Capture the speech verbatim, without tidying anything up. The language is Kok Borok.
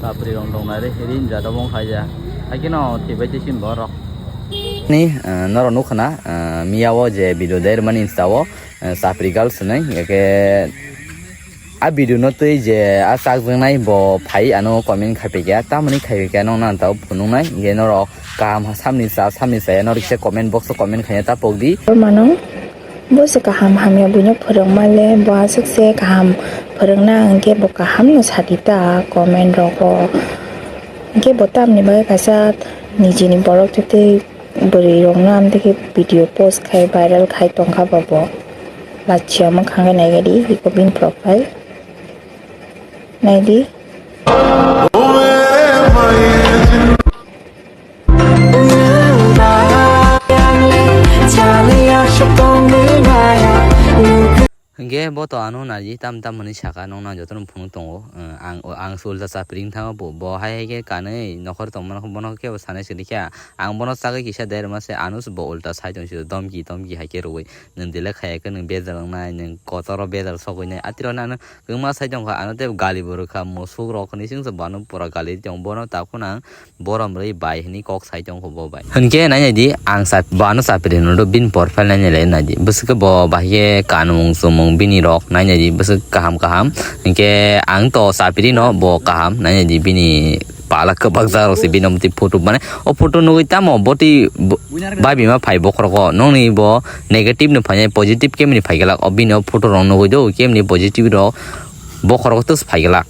Chapri rong tongnai re, rin jada bong khaija. Hakhe no tibai tisin borok. Ni, eh, norok nukha na, eh, miya o je video der mani insta o, eh, chapri girls hinwi, eke a video no twi je a chakjaknai bo phai ano comment khai phaikha, tamoni khai phaikha nokna tao phunuknai, hingke norok kaham samni cha, samni chaya norok kisa comment box o comment khaina ta pokdi. Mano. Bo se kaham hamya buino phwrwngma le, bo aswk se kaham phwrwngna hwnkhe bo kaham no sadi ta comment rogo. Hwnkhe bo tamni bagwi kaisa nijini borok tei bwrwi rokno amtwi khe video post khai viral khai tongkha bo bo. Lachia mwkhang khe naigadi iko bini profile. Naidi. Hingke bo to ano naji tam tam hwnwi saka nokna jotono phunuk tongo. Eh, ang, ang se ulta chapri wng thango bo, bo hai hai khe kanwi nokhor tongmano bono kebo sanai sidi khe ang bono chagwi kisa derma se ano se bo ulta sai tong sio domki domki hai khe rwui nwng delek khaya khe nwng bejal wngnai nwng kotoro bejal sogwi nai atiro nano kwbangma sai tongkha ano tei gali bo rwkha musuk rok hinwi chwngsa bo ano pura gali tong bono takhunang. Borom rwi bai hwnwi kok sai tongkho bo bai. Hwnkhe nai nai di, ang sa-, bo ano chapri hwnwi bini profile nai nai lai nai di. Bwswk khe bo bahai khe kanmung chumung bini rok nai nai di, bwswk kaham kaham. Hwnkhe ang to chapri no bo kaham nai nai di, bini pala kwbak jak rok se bini omtwi photo mane o photo nugwi tamo boti bo-, bai bima phai bokhorok o nokni bo negative no phainai positive khe bini phai glak o bini o photo rok nugwi do khe bini positive rok bokhorok o tus phai glak.